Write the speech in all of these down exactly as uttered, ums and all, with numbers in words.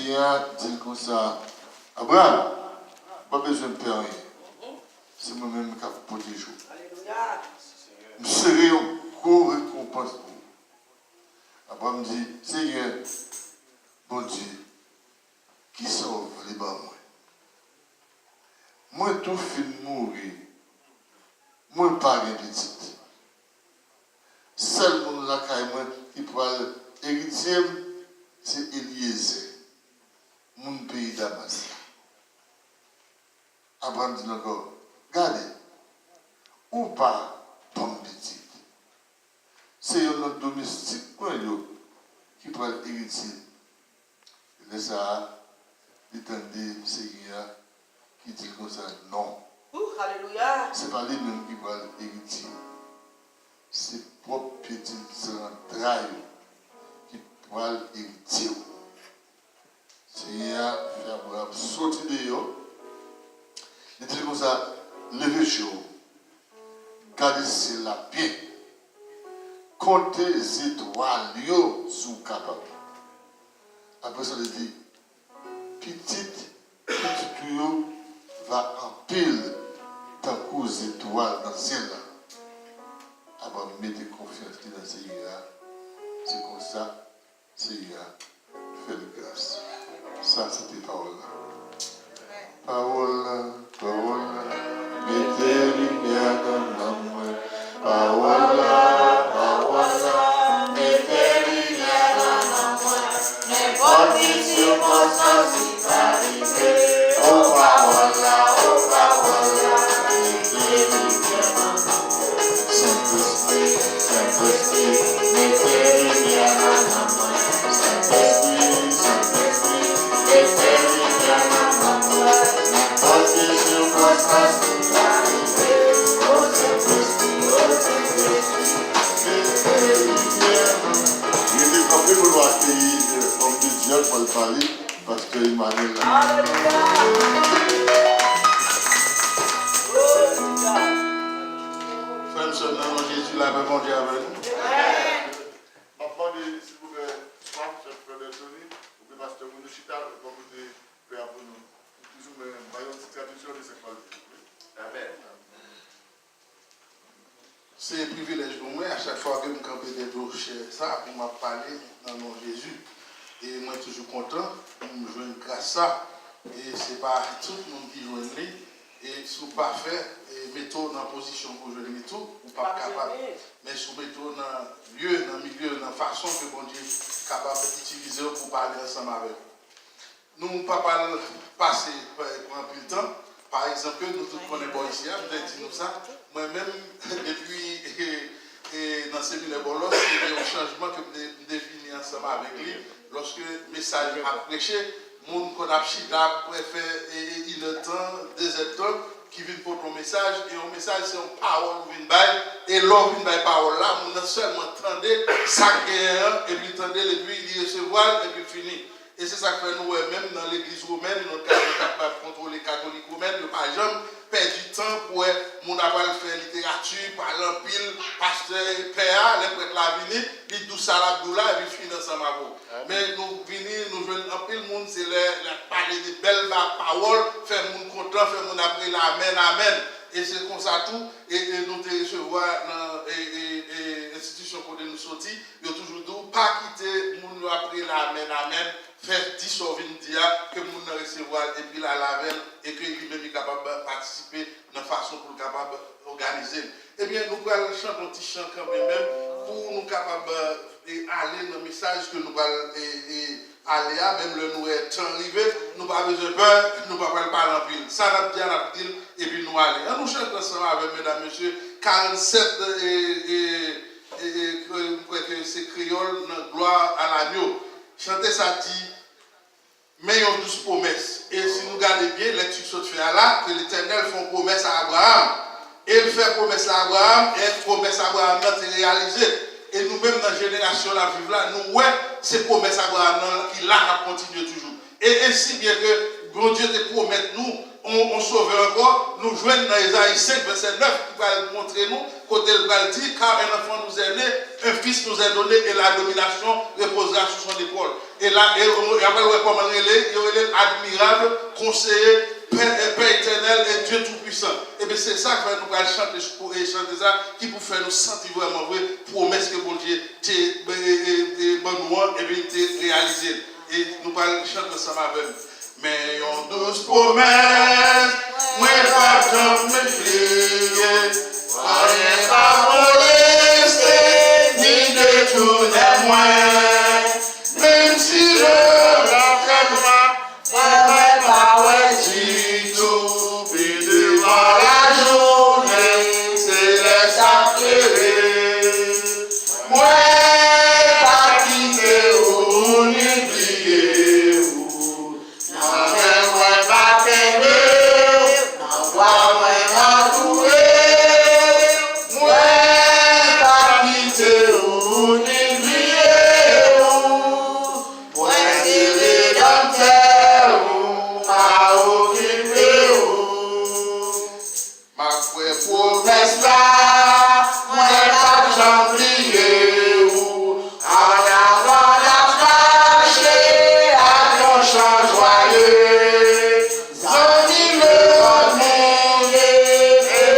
Senyè a di l konsa, Abraram, ou pa bezwen pè anyen. Se mwen menm k ap pwoteje w. M sere yon gwo rekonpans pou ou. Abraram di, Senyè, Bondye, kisa w vle ban mwen? Mwen tou fin mouri, mwen pa gen pitit. Sèl moun lakay mwen ki pral eritye m, se Elyezè, moun peyi Damas la. Abraram di l ankò, Gade, ou pa ban m pitit. Se youn nan domestik mwen yo ki pral eritye l. Lè sa a, li tande Senyè a ki di l konsa, Non. Ou, alelouya! Se pa li menm ki pral eritye w. Se pwòp pye ti zantray ou ki pral eritye w. Senyè a fè Abraram soti deyò. Li di l konsa, Leve je w, gade syèl la byen, konte zetwal yo si w kapab. Apre sa, li di, Pitit pitit ou yo va anpil tankou zetwal nan syèl la. Abraram mete konfyans li nan Senyè a. Se konsa, Senyè a fè l gras. Sa se te pawòl la. Pawòl la, pawòl la, mete limyè nan nanm mwen. Pawòl la, pawòl la, mete limyè nan nanm mwen. Nenpòt ki sikonstans ki ka rive, o pawòl la, o pawòl la, mete limyè nan nanm mwen. Sentespri, Sentespri, mete limyè nan nanm mwen. Sentespri, Sentespri, mete limyè nan nanm mwen. Nenpòt ki sikonstans ki ka rive, o Sentespri, o Sentespri, mete limyè nan nanm mwen. Rete kanpe pou nou akeyi, eh, òm de Dye a k pral pale. Pastè Emmanuel la. Alelouya! Glory to God! Frè m, sè m, nan non Jezi, lapè Bondye avè nou. Amèn. M ap mande, silvouplè, swa frè Bertony, oubyen pastè Bruno chita bò kote pè a pou nou, plizoumwen, bay yon ti tradiksyon de sa k pral di. Amèn. Se privilèj pou mwen, a chak fwa ke m kanpe dèyè do chè sa, pou m ap pale nan non Jezi. E mwen toujou kontan pou m jwenn gras sa. E se pa tout moun ki jwenn li. E si w pa fè, e mete w nan pozisyon pou w jwenn li tou, ou p ap kapab. Men si w mete w nan lye, nan milye, nan fason ke Bondye kapab itilize w pou w pale ansanm avè l. Nou pa pral pase, eh, pran anpil tan. Pa egzanp, nou tout konnen bò isi a, m te di nou sa. Mwen menm, depi, eh, eh, nan seminè Bòlòs, se te yon chanjman ke m te, m te vini ansanm avèk li. Lòske mesaj ap preche, moun konn ap chita, ap fè, eh, eh, inèdtan, dezèdtan, ki vin pote yon mesaj, e yon mesaj se yon pawòl ou vin bay, e lè w vin bay pawòl la, moun nan sèlman tande sa k genyen an, epi l tande l, epi li resevwa l, epi l fini. E se sa k fè nou wè menm nan legliz womèn, nou ka, nou ka pa kontwole katolik womèn, yo pa janm pèdi tan pou wè moun ap al fè literati, pale anpil, pastè, pè a, lè prèt la vini, li di w sa l ap di w la, epi l fini ansanm avè w. Men nou vini, nou jwenn anpil moun, se lè l ap pale de bèl ba-, pawòl, fè moun kontan, fè moun ap rele amèn, amèn. E se konsa tou, e, e nou te resevwa nan, e, e, e, enstitisyon kote nou soti, yo toujou di w, pa kite moun yo ap rele amèn, amèn, fè, di sa w vin di a, ke moun nan resevwa l epi l al avè l, e ke li menm li kapab patisipe nan fason pou l kapab òganize l. Ebyen, nou pral chante yon ti chan kanmenm, pou nou kapab, e, ale nan mesaj ke nou pral, e, e, ale a, menm lè nou wè tan rive, nou pa bezwen pè, nou pa pral pale anpil. Sa n ap di a, n ap di l, epi nou ale. Ann nou chante ansanm avè m, medam, mesye, karannsèt, e, e, e, e, e, m kwè ke se kreyòl nan Gloire à l'Agneau. Chante sa di, Men yon dous pwomès. E si nou gade byen, lèkti k sot fè a la, ke Letènèl fè yon pwomès a Abraram. E l fè pwomès la a Abraram, e pwomès Abraram nan te reyalize. E nou menm nan jenerasyon n ap viv la, nou wè se pwomès Abraram nan ki la k ap kontinye toujou. E ensi byen ke Bondye te pwomèt nou, on, on sovè ankò, nou jwenn nan Ezayi senk, vèsè nèf, ki pral montre nou kote l pral di, Car un enfant nous est né, un fils nous est donné, et la domination reposera sur son épaule. E la, e, e apre l wè kòman l rele, yo rele l admirable, conseiller, Père, Père éternel et Dieu tout-puissant. Ebyen, se sa k fè nou pral chante, e chante sa, ki pou fè nou santi vrèman vre pwomès ke Bondye te, e, e, e, ban nou an, ebyen, te reyalize l. E nou pral chante ansanm avè m. Men yon dous pwomès, mwen p ap janm bliye. Anyen pa moleste, ni detounen mwen. Menm si lè a trè nwa, mwen pa wè ditou. Pi devan lajounen, se lè sa klere. Mwen pa kite ou ni bliye ou. Nan men mwen pa kenbe w, nan bra mwen antoure w. Mwen pa kite ou ni bliye ou. Mwen se redanmtè ou, pa okipe ou. M ap kwè pwomès la, mwen p ap janm bliye ou. An avan n ap mache ak yon chan jwaye. Zanmi lemonn mouri e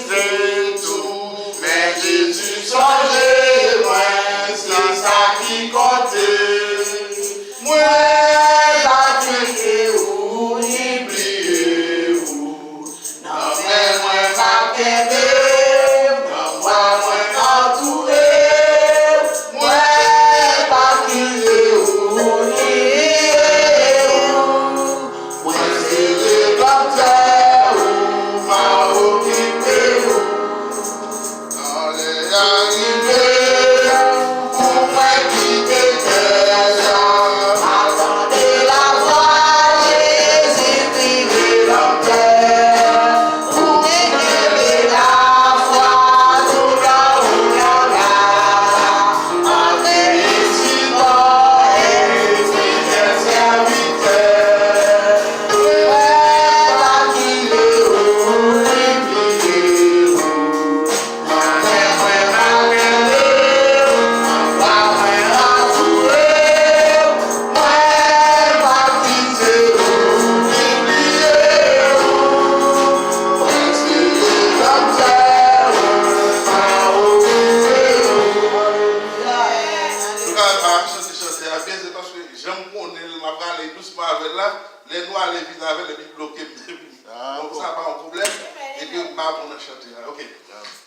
peyi tou. Men Jezi sonje mwen, se sa ki konte. Mwen pa kite ou ni bliye ou. Nan men mwen m ap kenbe w, nan bra mwen m antoure w. Mwen pa kite ou ni bliye ou. Mwen se redanmtè ou, m ap okipe ou. Kan lè a rive pou mwen kite tè sa, m ap tande lavwa Jezi ki redanmtè. Pou mwen kenbe lafwa toutan ou la la. Antre isit an fidèl sèvitè. Mwen pa kite ou ni bliye ou. Nan men mwen m ap kenbe w, nan bra mwen antoure w. Mwen p ap kite ou ni bliye ou. Mwen se redanmtè ou, m ap okipe ou. Nou ka pa chante chante a byen, se paske jan m konnen l, m ap prale dousman avè l la. Lè nou ale vit avè l, epi l bloke m. Donk, sa pa yon pwoblèm, e ke m pa bon nan chante a. Ok.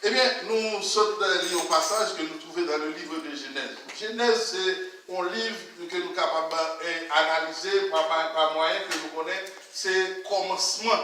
Ebyen, nou sot, euh, li yon pasaj ke nou twouve dans le livre de Genèse. Jenèz, se yon liv ke nou kapab, eh, analize pa, pa, pa mwayen ke nou konnen se kòmansman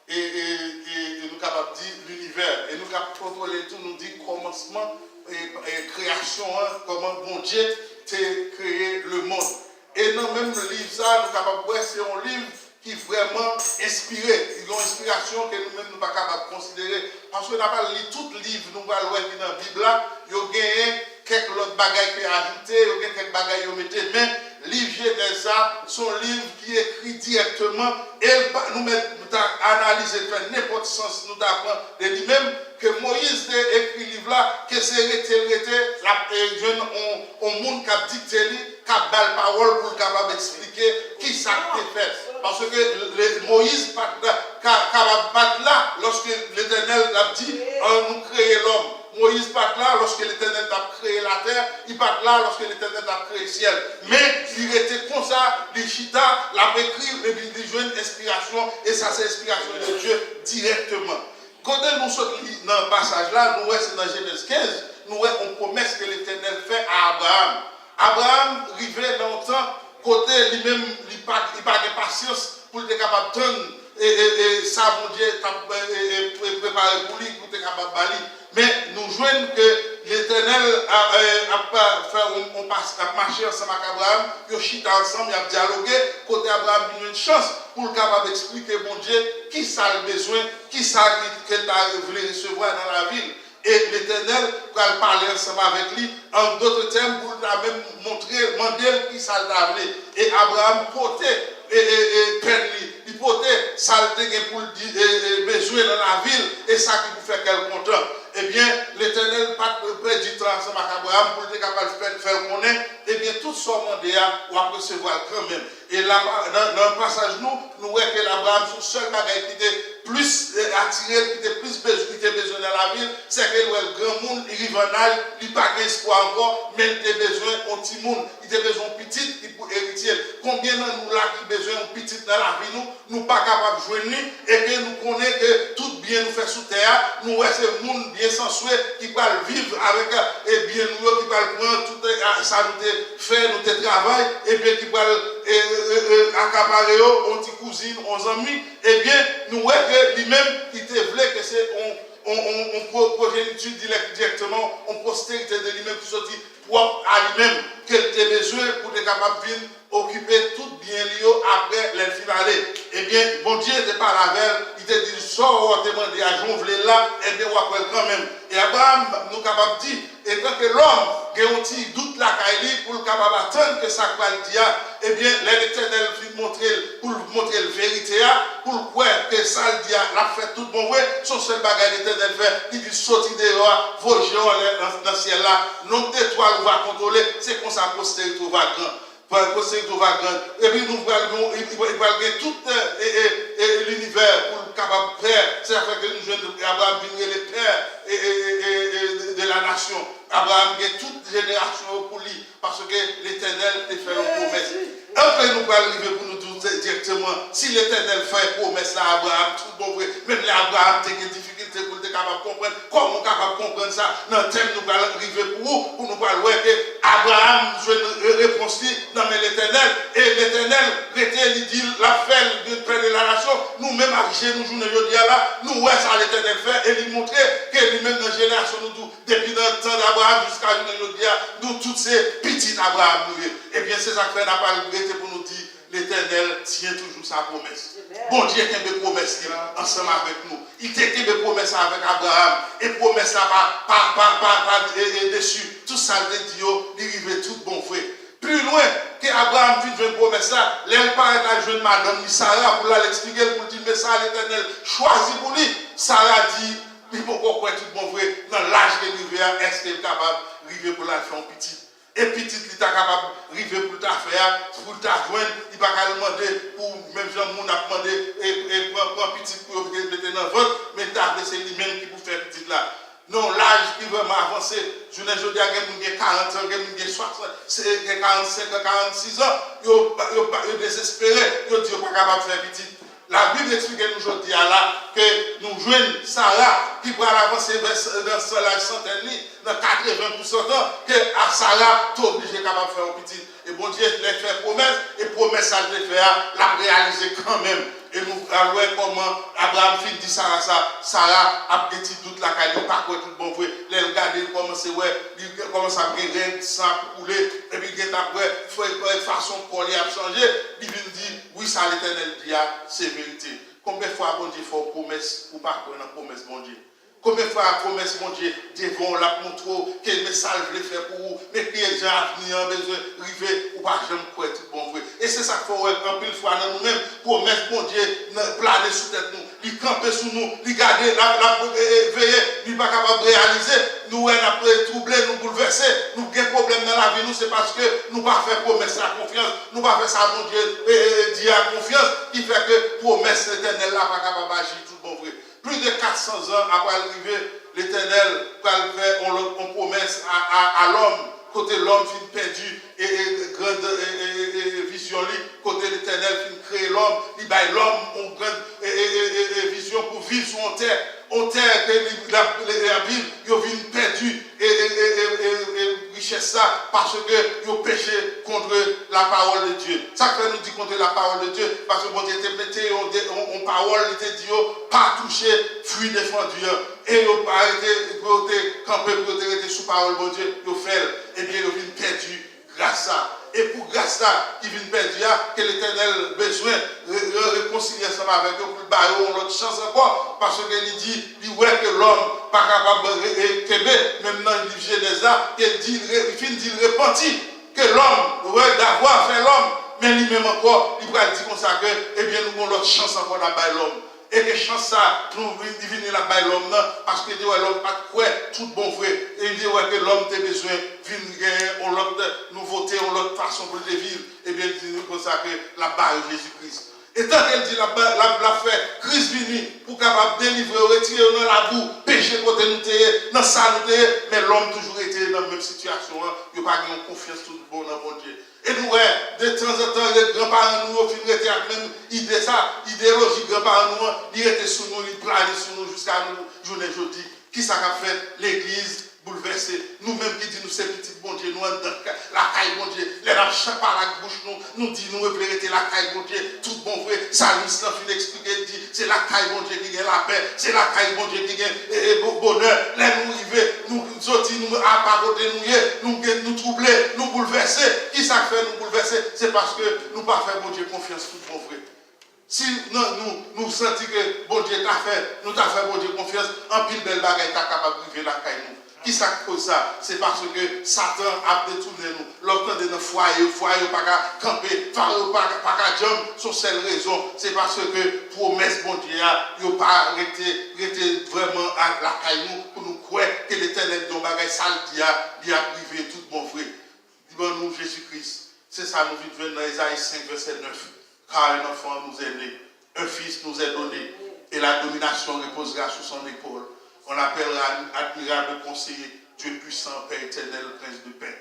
e, e, e, e nou kapab di linivè. E nou kap kontwole tou, nou di kòmansman e, e kreyasyon an, kòman Bondye te kreye lemonn. E nan menm liv sa, nou kapab wè se yon liv ki vrèman enspire. Li gen yon enspirasyon ke nou menm nou pa kapab konsidere. Paske n a pral li tout liv nou pral wè ki nan Bib la, yo genyen kèk lòt bagay ki ajoute, yo gen kèk bagay yo mete. Men, liv Jenèz sa, se yon liv ki ekri dirèkteman, e l pa, nou mèt ta analize l, fè nenpòt sans nou ta pran de li menm, ke Moyiz te ekri liv la, ke se rete l rete, l ap, eh, jwenn on, on moun k ap dikte li, k ap ba l pawòl pou l kapab eksplike ki sa k te fèt. Paske le, Moyiz pa t la, ka, kapab pa t la lòske Letènèl t ap di, an nou kreye lòm. Moyiz pa t la lòske Letènèl t ap kreye latè, li pa t la lòske Letènèl t ap kreye syèl. Men, li rete konsa, li chita, l ap ekri, epi li jwenn enspirasyon, e sa se enspirasyon de Dye dirèkteman. Kote nou sot li nan pasaj la, nou wè se nan Jenèz kenz, nou wè yon pwomès ke Letènèl fè a Abraram. Abraram rive nan yon tan kote li menm, li pa, li pa gen pasyans pou l te kapab tann e, e, e, sa Bondye t ap, e, e, e, pre-, prepare pou li, pou te kapab ba li. Men, nou jwenn ke Letènèl a, e, ap fè yon, yon pas, ap mache ansanm ak Abraram, yo chita ansanm, y ap dyaloge, kote Abraram vin jwenn chans pou l kapab eksplike Bondye ki sa l bezwen, ki sa ki, ke l ta vle resevwa nan lavi l. E Letènèl pral pale ansanm avèk li, an dòt tèm, pou l ta menm montre, mande l ki sa l ta vle. E Abraram pote, e, e, e, pèn li, li pote sa l te gen pou l di, e, e, bezwen nan lavi l, e sa ki pou fè kè l kontan. Ebyen, Letènèl pa t pèdi tan ansanm ak Abraram pou l te kapab fè, fè l konnen, ebyen, tout sa w mande a, w ap resevwa l kanmenm. E la, nan, nan pasaj nou, nou wè ke Abraram, se yon sèl bagay ki te plis, e, atire l, ki te plis bezwen, ki te bezwen nan lavi l, se ke l wè l granmoun, li rive an aj, li pa gen espwa ankò, men l te bezwen yon timoun, li te bezwen yon pitit ki pou eritye l. Konbyen nan nou la ki bezwen yon pitit nan lavi nou? Nou pa kapab jwenn li, e ke nou konnen ke tout byen nou fè sou tè a, nou wè se moun byen sanswe ki pral viv avèk, e, byen nou yo, ki pral pran tout, e, sa nou te fè, nou te travay, ebyen ki pral, e, e, e, akapare yo, yon ti kouzin, yon zanmi, ebyen nou wè ke li menm, li te vle ke se yon, yon, yon, yon pro-, progenitur dirèk, dirèkteman, yon posterite de li menm ki soti pwòp a li menm, ke l te bezwen pou te kapab vin okipe tout byen li yo apre lè l fin ale. Ebyen, Bondye te pale avè l, li te di l, sa w te mande a, jan w vle l la, ebyen, w ap wè l kanmenm. E Abraram, nou kapab di, etanke lòm, gen yon ti dout lakay li pou l kapab atann ke sa k pral di a, ebyen, lè Letènèl fin montre l, pou l montre l verite a, pou l kwè ke sa l di a, l ap fèt tout bon vre, se yon sèl bagay Letènèl fè, li di l soti deyò a, voye je w anlè nan, nan syèl la, nombre d'étoiles ou va contrôler, se konsa posterite w va gran. Pral posterite w va gran. Epi nou pral gen, li, li pral gen tout, e, e, e, linivè pou l kapab pè. Se sa k fè ke nou jwenn Abraram vin rele pè, e, e, e, e, e, de, de la nasyon. Abraram gen tout jenerasyon yo pou li, paske Letènèl te fè yon pwomès. Èske nou pral rive pou nou di w dirèkteman, si Letènèl fè pwomès la a Abraram, tout bon vre, menm lè Abraram te gen difikilte pou l te kapab konprann, kòman w kapab konprann sa nan tèm nou pral rive pou ou, pou nou pral wè ke Abraram jwenn re-, repons li nan men Letènèl, e Letènèl rete, li di l ap fè l de pè de la nasyon. Nou menm ak je nou jounen jodi a la, nou wè sa Letènèl fè, e li montre ke li menm nan jenerasyon nou tou, depi nan tan Abraram jiska jounen jodi a, nou tout se pitit Abraram nou ye. Ebyen, se sa k fè n ap al rete pou nou di, Letènèl tyen toujou sa pwomès. Bondye kenbe pwomès li ansanm avèk nou. Li te kenbe pwomès la avèk Abraram. E pwomès la pa, pa, pa, pa, pa, e, e, desi. Tout sa l te di yo, li rive tout bon vre. Pi lwen ke Abraram fin jwenn pwomès la, lè l parèt al jwenn madanm li, Sara, pou l al eksplike l, pou l di l, men sa Letènèl chwazi pou li, Sara di, li poko kwè tout bon vre, nan laj ke l rive a, èske l kapab rive pou l al fè yon pitit? E pitit li ta kapab rive pou l ta fè a, pou l ta jwenn, li pa ka al mande pou menm jan moun ap mande, e, e pran, pran pitit pou yo mete, mete nan vant, men li ta vle se li menm ki pou fè pitit la. Nan yon laj ki vrèman avanse, jounen jodi a gen moun gen karant an, gen moun gen swasant, se, gen karannsenk an, karannsis an, yo, yo, yo dezespere, yo di yo pa kapab fè pitit. Labib eksplike nou jodi a la ke nou jwenn Sara ki pral avanse vè s-, nan san-, laj santèn li, nan katreven pou san tan, ke a Sara te oblije kapab fè yon pitit. E Bondye lè fè pwomès, e pwomès sa l te fè a, l ap reyalize kanmenm. E nou pral wè kòman Abraram fin di Sara sa, Sara ap gen ti dout lakay li, pa kwè tout bon vre. Lè l gade, l kòmanse wè, li kòmanse ap gen règ, san ap koule, epi l gentan ap wè, fè, fè fason kò li ap chanje, li vin di, wi, sa Letènèl di a, se verite. Konbyen fwa Bondye fè w pwomès, ou pa kwè nan pwomès Bondye? Konbyen fwa pwomès Bondye devan w, l ap montre w ke men sa l vle fè pou ou, men ki jan avni an bezwen rive, ou pa janm kwè tout bon vre. E se sa k fè w wè anpil fwa nan nou menm, pwomès Bondye nan, plane sou tèt nou, li kanpe sou nou, li gade, l ap, l ap, e, e, veye, li pa kapab reyalize. Nou wè n ap, e, twouble, nou boulvèse, nou gen pwoblèm nan lavi nou, se paske nou pa fè pwomès la konfyans, nou pa fè sa Bondye, e, e, e, di a konfyans, ki fè ke pwomès Letènèl la pa kapab aji tout bon vre. Plis de kat san zan apre l rive, Letènèl pral fè yon lòt, yon pwomès a, a, a lòm, kote lòm fin pèdi, e, e, grand, e, e, e, e, vizyon li, kote Letènèl fin kreye lòm, li bay lòm yon grand, e, e, e, e, e, vizyon pou viv sou yon tè, yon tè ke li, la, le, Labib, yo vin pèdi, e, e, e, e, e, e, richès sa, paske yo peche contre la parole de Dieu. Sa k fè nou di contre la parole de Dieu? Paske Bondye te mete yon, de, yon, yon pawòl, li te di yo, pa touche fwi defann Dye a. E yo pa rete, pou yo te kanpe, pou yo te rete sou pawòl Bondye, yo fè l. Ebyen, yo vin pèdi gras sa. E pou gras sa ki vin pèdi a, ke Letènèl bezwen re-, re-, rekonsilye ansanm avèk yo, pou l ba yo yon lòt chans ankò, paske li di, li wè ke lòm pa kapab re-, re-, kenbe, menm nan liv Jenèz la, ke di, re-, li fin di l repanti, ke lòm, wè, d'avoir fait l'homme, Men li menm ankò, li pral di konsa ke, ebyen, nou gen yon lòt chans ankò n ap bay lòm. E ke chans sa, nou vin, li vini l ap bay lòm nan, paske li te wè lòm pa t kwè tout bon vre. E li te wè ke lòm te bezwen vin genyen yon lòt nouvote, yon lòt fason pou l te viv. Ebyen, li di nou konsa ke l ap ba yo Jezi Kris. Etan ke l di l ap ba, l ap, l ap fè Kris vini pou kapab delivre yo, retire yo nan labou, peche kote nou te ye, nan sa nou te ye, men lòm toujou rete nan menm sitiyasyon an, yo pa gen yon konfyans tout bon nan Bondye. E nou wè, detanzantan, lè granparan nou yo fin rete ak menm ide sa, ideoloji granparan nou an, li rete sou nou, li plane sou nou jiska nou jounen jodi. Kisa k ap fèt? Legliz boulvèse. Nou menm ki di nou se pitit Bondye, nou anndan ka-, lakay Bondye. Lè n ap chan pale ak bouch nou, nou di nou vle rete lakay Bondye. Tout bon vre, salmis lan fin eksplike, l di, se lakay Bondye ki gen lapè, se lakay Bondye ki gen, e, e, bo-, bonè. Lè nou rive, nou soti, nou apa kote nou ye, nou gen, nou twouble, nou boulvèse. Kisa k fè nou boulvèse? Se paske nou pa fè Bondye konfyans tout bon vre. Si nan, nou, nou santi ke Bondye ta fè, nou ta fè Bondye konfyans, anpil bèl bagay ta kapab rive lakay nou. Kisa k koz sa? Se paske Satan ap detounen nou. Lè w tande nan fwaye yo, fwaye yo pa ka kanpe, fwaye yo pa, pa ka djanm, se yon sèl rezon, se paske pwomès Bondye a, yo pa rete, rete vrèman a, lakay nou, pou nou kwè ke Letènèl di yon bagay, sa l di a, li ap rive tout bon vre. Li ban nou Jezi Kris. Se sa nou vin jwenn nan Ezayi senk, vèsè nèf. Car un enfant nous est né, un fils nous est donné, et la domination reposera sur son épaule. On l'appellera admirable conseiller, Dieu puissant, Père éternel, Prince de paix.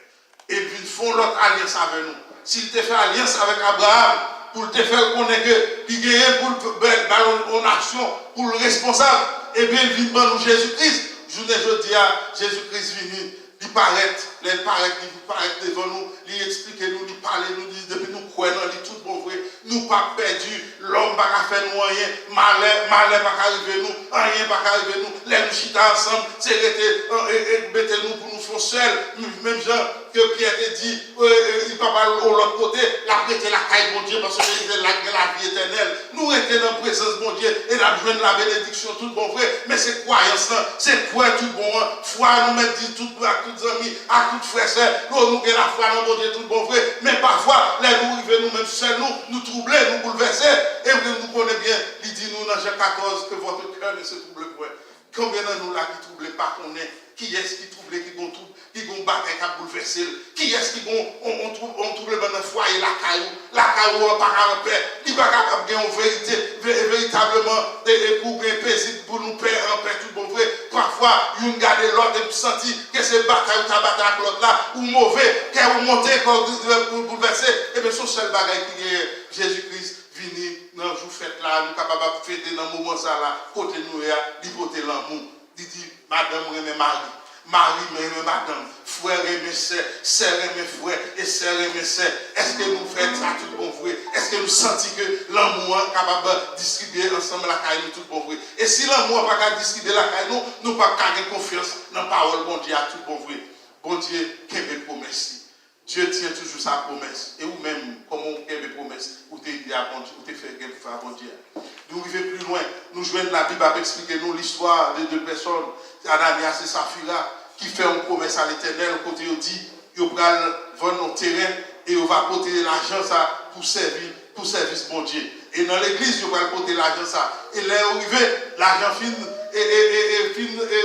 E l vin fè yon lòt alyans avè nou. Si l te fè alyans avèk Abraram, pou l te fè l konnen ke li genyen pou l ba l yon nasyon, pou l responsab, ebyen, l vin ban nou Jezi Kris. Jounen jodi a, Jezi Kris vini, li parèt. Lè l parèt, li parèt devan nou, li eksplike nou, li pale nou, li di, depi nou kwè nan li tout bon vre, nou p ap pèdi. Lòm pa ka fè nou anyen. Malè, malè pa ka rive nou. Anyen pa ka rive nou. Lè nou chita ansanm, se rete, e, e, mete nou pou nou fè yon sèl. Menm jan ke Pyè te di, e, e, li p ap al yon lòt kote, l ap rete lakay Bondye, paske se la k gen lavi etènèl. Nou rete nan prezans Bondye e n ap jwenn la benediksyon tout bon vre. Men se kwayans lan, se kwè tout bon an. Fwa nou mèt di tout, ak tout zanmi, ak tout frè, sè, nou, nou gen lafwa nan Bondye tout bon vre. Men pafwa, lè nou rive nou menm sèl nou, nou twouble, nou boulvèse. E nou konnen byen, li di nou nan Jan katòz, que votre cœur ne se trouble point. Konbyen nan nou la ki twouble, pa konnen kiyès ki twouble, ki gon twoub, ki gon bagay k ap boulvèse l? Kiyès ki gon on, on twoub, on twoubleman nan fwaye lakay ou? Lakay ou an pa ka anpè. Li pa kapab gen yon verite, ve-, veritableman, e, e pou gen pezib, pou nou pè, anpè tout bon vre. Pafwa, youn gade lòt epi santi ke se batay ou ta batay ak lòt la, ou move, kè ou monte, kè ou boulvèse. Ebyen, se yon sèl bagay ki genyen, Jezi Kris vini nan jou fèt la, nou kapab ap fete nan moman sa la, kote nou ye a, li pote lanmou. Li di, madanm renmen mari, mari renmen madanm, frè renmen sè, sè renmen frè, e sè renmen sè. Èske nou fè sa tout bon vre? Èske nou santi ke lanmou an kapab distribye ansanm lakay nou tout bon vre? E si lanmou an pa ka distribye lakay nou, nou p ap ka gen konfyans nan pawòl Bondye a tout bon vre. Bondye kenbe pwomès li. Dieu tient toujours sa promesse. E ou menm, kòman ou kenbe pwomès ou te di a Bondye, ou te fè gen fè a Bondye a? Nou rive pli lwen, nou jwenn Labib ap eksplike nou listwa de de pèsòn, Ananyas e Safira, ki fè yon pwomès a Letènèl kote yo di yo pral vann yon teren e yo va pote lajan sa pou sèvi pou sèvis Bondye. E nan legliz, yo pral pote lajan sa. E lè yo rive, lajan fin, e, e, e, e fin, e,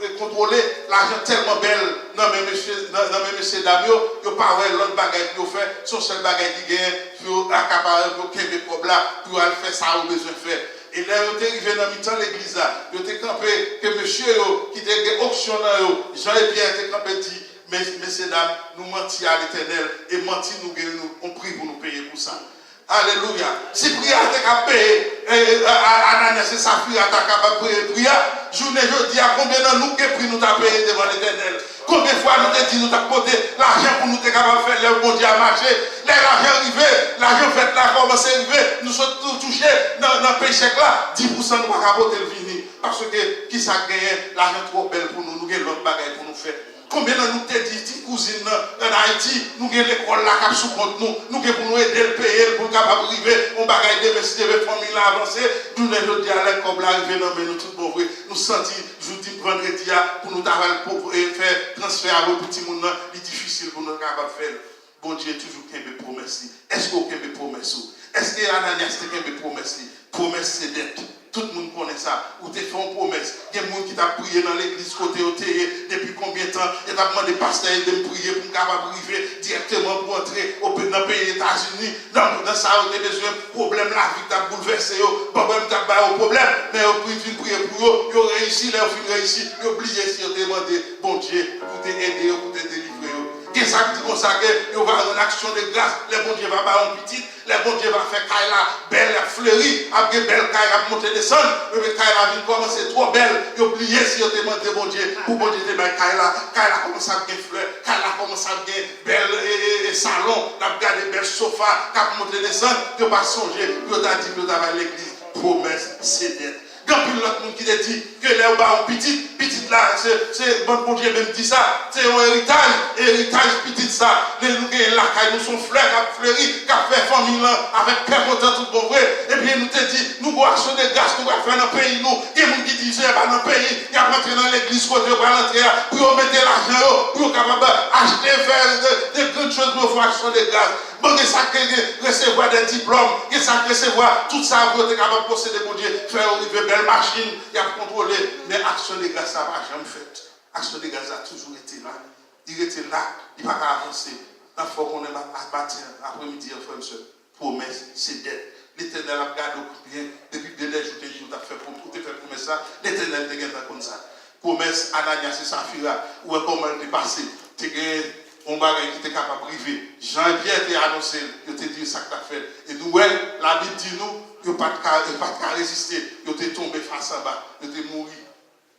e, kontwole, lajan tèlman bèl nan men mesye, nan, nan men mesye dam yo, yo pa wè lòt bagay pou yo fè, se yon sèl bagay ki genyen, pou yo akapare, pou yo kenbe kòb la, pou yo al fè sa yo bezwen fè. E lè yo te rive nan mitan legliz la, yo te kanpe, ke mesye yo, ki te gen onksyon nan yo, Jan e Pyè te kanpe di, "Mes-, mesye dam, nou manti a Letènèl, e manti nou gen yon pri pou nou peye pou sa." Alelouya. Si pri a te ka peye, e, e, a, a, Ananyas e Safira ta kapab peye pri a, jounen jodi a, konbyen nan nou gen pri nou ta peye devan Letènèl? Konbyen fwa nou te di nou t ap pote lajan pou nou te kapab fè lèv Bondye a mache? Lè lajan rive, lajan fèt la kòmanse rive, nou sot tou touche nan, nan pechèk la, dis pousan nou pa ka pote l vini. Paske, kisa k genyen? Lajan twò bèl pou nou, nou gen lòt bagay pou nou fè. Konbyen nan nou te di ti kouzin nan ann Ayiti, nou gen lekòl la k ap sou kont nou, nou gen pou nou ede l peye l pou l kapab rive yon bagay demen, si Dye vle fanmi l la avanse, jounen jodi a lè kòb la rive nan men nou tout bon vre, nou santi jodi vandredi a pou nou ta pral pou, e, fè transfè a pou timoun nan, li difisil pou nou kapab fè l. Bondye toujou kenbe pwomès li. Èske w kenbe pwomès ou? Èske Ananyas te kenbe pwomès li? Pwomès se dèt. Tout moun konnen sa. Ou te fè yon pwomès. Gen moun ki t ap priye nan legliz kote yo te ye depi konbyen tan. Yo t ap mande pastè ede m priye pou m kapab rive dirèkteman pou antre nan peyi Etazini. Nan, nan sa yo te bezwen, pwoblèm lavi ki t ap boulvèse yo, pwoblèm ki t ap ba yo pwoblèm, men yo pri-, vin priye pou yo, yo reyisi, lè yo fin reyisi, yo bliye si yo te mande Bondye pou te ede yo, pou te delivre yo. Gen sa k di konsa ke yo va rann aksyon de gras lè Bondye va ba yo yon pitit, lè Bondye va fè kay la bèl, y ap fleri, ap gen bèl kay k ap monte desann, epi kay la vin kòmanse twò bèl, yo bliye si yo te mande Bondye pou Bondye te bay kay la, kay la kòmanse ap gen flè, kay la kòmanse ap gen bèl e, e, e salon, n ap gade bèl sofa k ap monte desann, yo pa sonje pou yo ta di pou yo ta bay legliz. Pwomès se dèt. Gen anpil lòt moun ki te di ke lè yo ba yon pitit, pitit la, se, se, bon, Bondye menm di sa, se yon eritaj, e eritaj pitit sa, lè nou gen lakay nou, se yon flè k ap fleri, k ap fè fanmi lan avèk kè kontan tout bon vre, epi nou te di, nou gon aksyon de gras nou pral fè nan peyi nou, gen moun ki di, Senyè pa nan peyi, y ap rantre nan legliz kote yo pral rantre a, pou yo mete lajan yo, pou yo kapab achte, fè de, de grann choz pou yo fè aksyon de gras. Bon, gen sa k gen resevwa de diplòm, gen sa k resevwa tout sa pou yo te kapab posede Bondye, fè yo rive bèl machin, y ap kontwole, men aksyon de gras la pa janm fèt. Aksyon de gras la toujou rete la. Li rete la, li pa ka avanse. N ap fè w konnen ma-, a-, maten an, apremidi an, frè m, sè m, pwomès se dèt. Letènèl ap gade w byen, depi de lè jou te di w t ap fè pwom-, ou te fè pwomès la, Letènèl te gentan konn sa. Pwomès Ananyas e Safira, ou wè kòman l te pase. Te gen yon bagay ki te kapab rive. Jan Pyè te anonse l, yo te di l sa k t ap fèt. E nou wè, Labib di nou, yo pa t ka, yo pa t ka reziste. Yo te tonbe fas anba. Yo te mouri.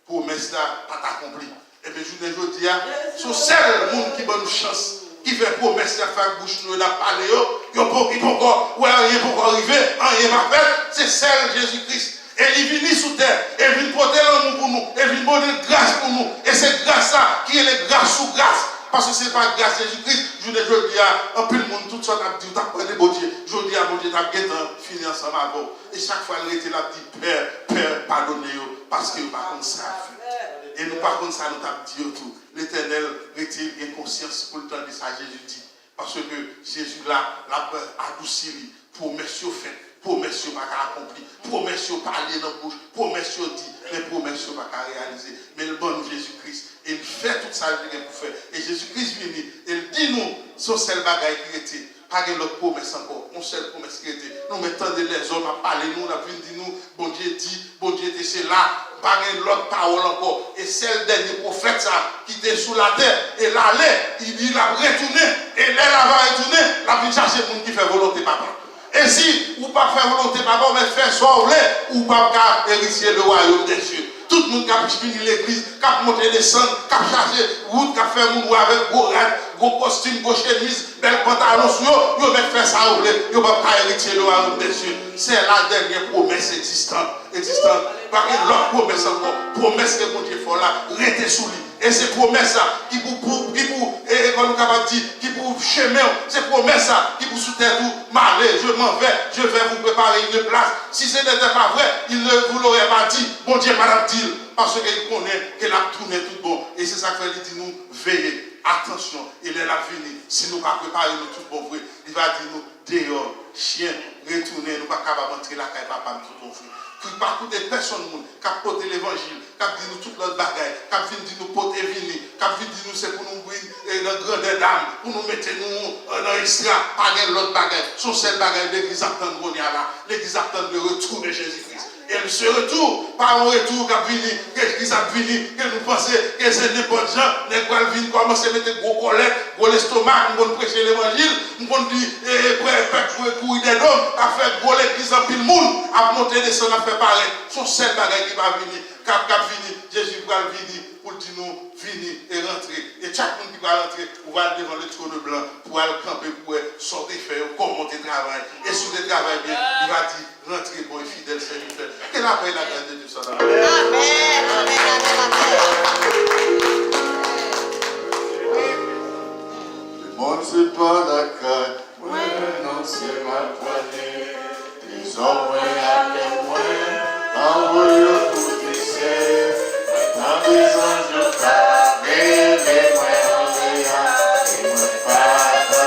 Pwomès la pa t akonpli. Ebyen, jounen jodi a, se yon sèl moun ki ban nou chans, ki fè pwomès y ap fè ak bouch nou yo, n ap pale yo, yo poko, poko wè anyen poko rive, anyen pa fèt, se sèl Jezi Kris. E li vini sou tè, e vin pote lanmou pou nou, e vin pote gras pou nou. E se gras sa ki rele gras sou gras. Paske se pa gras Jezi Kris, jounen jodi a, anpil moun, tout sa w t ap di, w t ap pale de Bondye. Jodi a, Bondye t ap gentan fini ansanm avè w. E chak fwa l rete, l ap di, Pè, Pè, padone yo, paske yo pa konn sa y ap fè. E nou pa konn sa nou t ap di yo tou. Letènèl rete gen konsyans pou l tande sa Jezi di. Paske Jezi la, l ap adousi li. Pwomès yo fèt, pwomès yo pa ka akonpli. Pwomès yo pale nan bouch, pwomès yo di, men pwomès yo pa ka reyalize. Men l ban nou Jezi Kris, e l fè tout sa l te gen pou fè. E Jezi Kris vini, e l di nou, se yon sèl bagay ki rete. Pa gen lòt pwomès ankò. Yon sèl pwomès ki rete. Nou mèt tande lèzòm ap pale nou, l ap vin di nou, Bondye di, Bondye te se la. Pa gen lòt pawòl ankò. E sèl dènye pwofèt sa ki te sou latè, e l ale, li di l ap retounen. E lè l ava retounen, l ap vin chache moun ki fè volonte Papa. E si ou pa fè volonte Papa, ou mèt fè sa w vle, ou p ap ka eritye le wayòm dè sye. Tout moun k ap vini legliz, k ap monte desann, k ap chache wout, k ap fè moun wè avèk gwo rad, gwo kostim, gwo chemiz, bèl pantalon sou yo, yo mèt fè sa yo vle, yo p ap ka eritye le wayòm dè sye. Se la dènyè pwomès egzistan, egzistan. Pa gen lòt pwomès ankò. Pwomès ke Bondye fè w la, rete sou li. E se pwomès la ki pou, pou, ki pou, e, e, kòman nou kapab di, ki pou chemen w. Se pwomès la ki pou sou tèt ou, m ale, je m'en vais, je vais vous préparer une place. Si ce n'était pas vrai, il ne vous l'aurait pas dit. Bondye pa t ap di l, paske li konnen ke l ap tounen tout bon. E se sa k fè li di nou, veye, atansyon. E lè l ap vini, si nou pa prepare nou tout bon vre, li va di nou, deyò, chen, retounen, nou pa kapab antre lakay Papa m tout bon vre. Ki pa koute pèsonn moun k ap pote levanjil, k ap di nou tout lòt bagay, k ap vin di nou pote vini, k ap vin di nou se pou nou vin, e, nan grandè dam, pou nou mete nou, e, nan esklav, pa gen lòt bagay. Se yon sèl bagay legliz ap tann kounye a la. Legliz ap tann le retour de Jésus-Christ. E se retou, pa yon retou k ap vini, ke Kris ap vini, ke nou panse ke se nenpòt jan, nèg pral vin kòmanse mete gwo kòlèt, gwo lestomak, m konn preche levanjil, m konn di, e, e, pè-, pèp kouri dèyè do m, ap fè gwo legliz anpil moun, ap monte desann, ap fè parèt. Se yon sèl bagay ki pa vini, k ap, k ap vini, Jezi pral vini pou l di nou, vini e rantre. E chak moun ki pral rantre, ou pral devan le trône blanc, pou al kanpe pou wè sa w te fè yo, kòman w te travay. E si w te travay byen, li va di, rantre, bon e fidèl sèvitè. Que la paix et la grâce de Dieu soient avec vous. Amen, amen, amen, amen. Lemonn se pa lakay mwen, non se m ap prale. Trezò mwen ak kè mwen, anwo yo pou desè. Mwen tande zanj yo k ap rele mwen anlè a, e mwen pa ka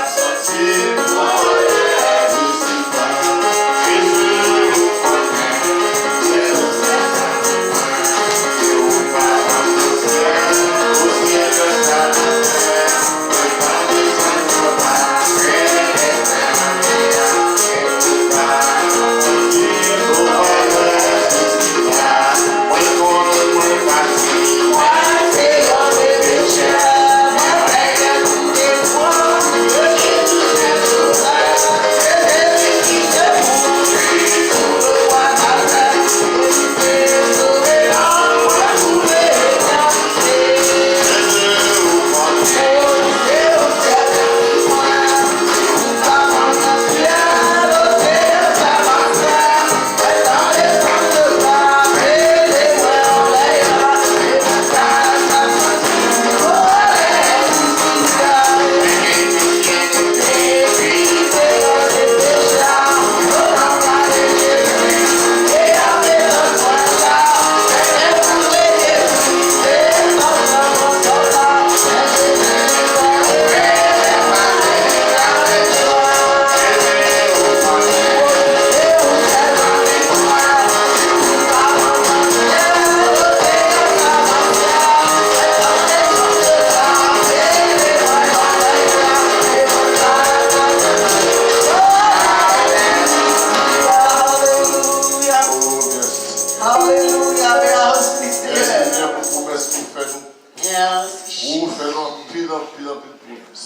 Gen anpil pwomès.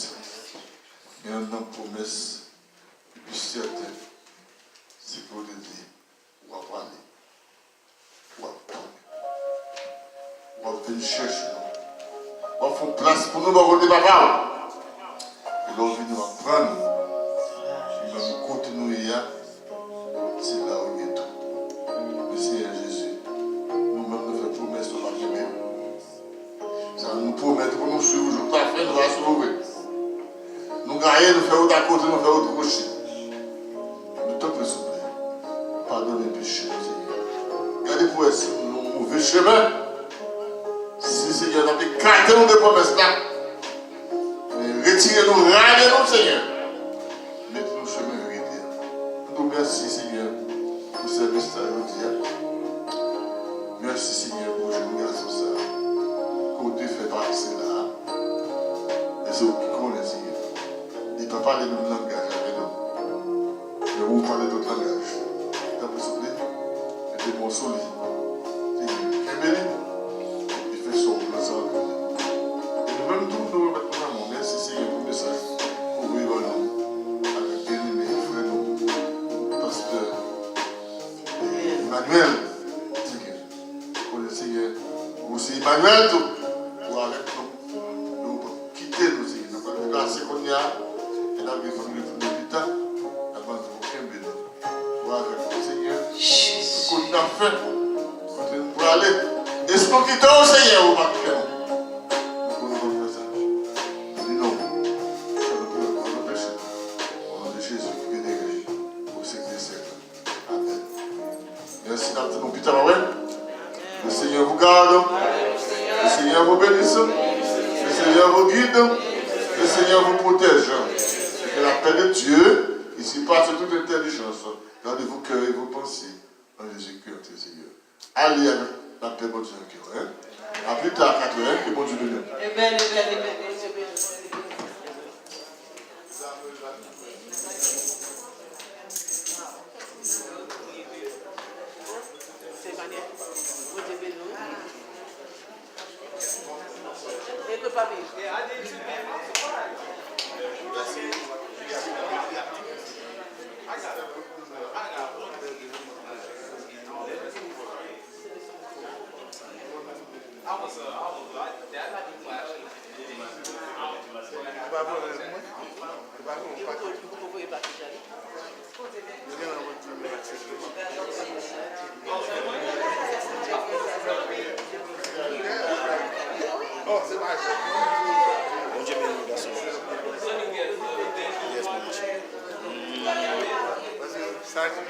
Men youn nan pwomès ki pi sèten, se ke w te di, w ap ale, w ap tounen. W ap vin chèche nou. W ap fè yon plas pou nou bò kote Papa w. E lè w vini, w ap pran nou. E menm kote nou ye a, se la ou ye tou. Men Senyè Jezi, nou menm nou fè pwomès nou pa kenbe. Sa nou pwomèt pou nou swiv ou jouk lafen, nou va sove. Nou gaye, nou fè wout akote, nou fè wout woche. Nou tanpri souple, padone peche nou, Senyè. Gade pou wè si nou nan yon move chemen. Si Senyè n ap ekate nou de pwomès la, men retire nou, rale nou, Senyè. Mete nou chemen verite a. Nou di w mèsi, Senyè, pou sèvis la jodi a. Mèsi, Senyè, pou jèn gason sa a ke w te fè pase la a. E se ou ki konnen, Senyè. Li pa pale menm langaj avè nou. Men ou pale lòt langaj. Tanpri, souple, mete men w sou li. Senyè, kenbe li. Li fè sa w vle sa w vle. E nou menm tou, nou remèt nou nan men w. Mèsi, Senyè, pou mesaj ou voye ban nou avèk byeneme frè nou, pastè Emmanuel. Senyè, konnen, Senyè, ou se Emmanuel tou. Ou avèk nou. Nou kite nou, Senyè. N ap deplase kounye a, e n ap gen fanmi retounen pita. N ap mande w kenbe nou. Ou avèk nou, Senyè. Tout kote n ap fè, kote nou prale. E si nou kite w, Senyè, ou pa kite nou. Nou konnen w ap fè sa. Beni non w. Fè nou pwomèt padon peche. O non de Jezi ki beni pou syèk dè syèk. Amèn. Mèsi, n ap di nou pita, pa vre? Le Seigneur vous garde. Le Seigneur vous bénisse. Le Seigneur vous guide. Le Seigneur vous protège. Que la paix de Dieu, qui surpasse toute intelligence, garde vos cœurs et vos pensées en Jésus-Christ notre Seigneur. Allez avec la paix, Bondye nan kè w, hein? À plus tard, à quatre heures, hein? Que Bondye bénisse. Amen, amen, amen. Bondye beni w. Bondye beni w. Epi, papi. Bondye beni w, gason. Yes, Bondye. Paske sa ki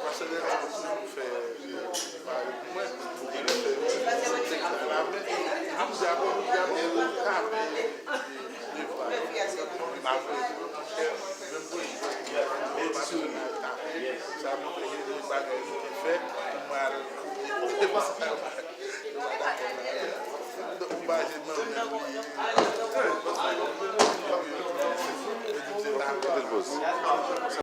Pastè Dèdi toujou fè, e, pale pou mwen, pou mwen fè, se te ka la men, li di apre, li di apre, li ka fè, e, devwa yo. Li pa fè, monchè, menm pou li, li pa fè, sa montre ke se bagay li te fè, pou mwen al, e, pa sa yo.